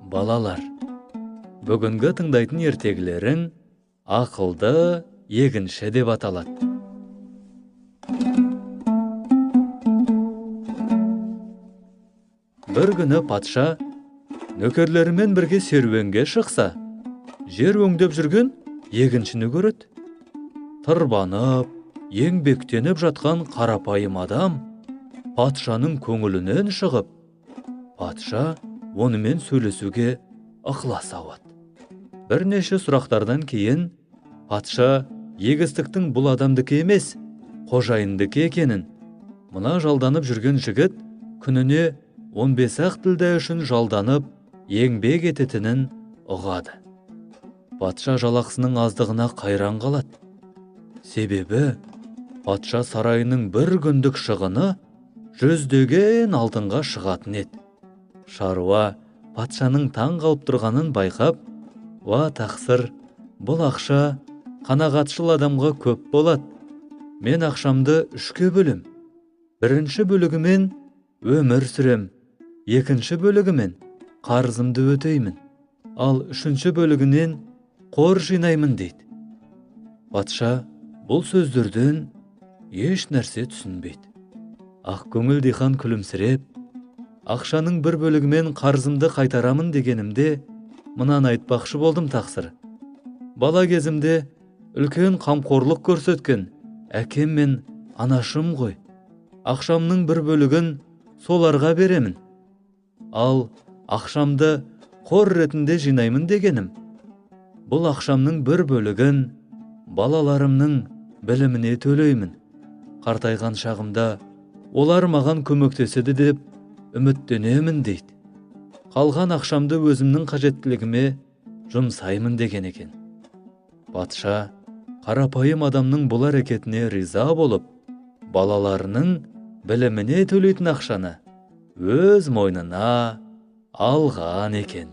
Балалар, бүгінгі тыңдайтын ертегілерің «Ақылды егінші» деп аталады. Бір күні патша нөкерлерімен бірге серуенге шықса, жер өңдеп жүрген егіншіні көреді. Тырбанып, еңбектеніп жатқан қарапайым адам патшаның көңілінен шығып, патша онымен сөйлесуге ықылас ауады. Бірнеше сұрақтардан кейін патша егістіктің бұл адамдікі емес, қожайындікі екенін, мына жалданып жүрген жігіт күніне 15-ақ тілде үшін жалданып еңбек ететінін ұғады. Патша жалақысының аздығына қайран қалады. Себебі патша сарайының бір күндік шығыны жүздеген алтынға шығатын еді. Шаруа патшаның таң қалып тұрғанын байқап, «Уа, тақсыр, бұл ақша қанағатшыл адамға көп болады. Мен ақшамды үшке бөлем. Бірінші бөлігімен өмір сүрем, екінші бөлігімен қарызымды өтеймін, ал үшінші бөлігінен қор жинаймын», дейді. Патша бұл сөздерден еш нәрсе түсінбейді. Ақкөңіл дихан күлімсіреп, «Ақшаның бір бөлігімен қарызымды қайтарамын дегенімде, мынаны айтпақшы болдым, тақсыр. Бала кезімде үлкен қамқорлық көрсеткен әкем мен анашым ғой. Ақшамның бір бөлігін соларға беремін. Ал ақшамды қор ретінде жинаймын дегенім, бұл ақшамның бір бөлігін балаларымның біліміне төлеймін. Қартайған шағымда олар маған көмектеседі деп үміттенемін», дейді. «Қалған ақшамды өзімнің қажеттілігіме жұмсаймын», деген екен. Патша қарапайым адамның бұл әрекетіне риза болып, балаларының біліміне төлейтін ақшаны өз мойнына алған екен.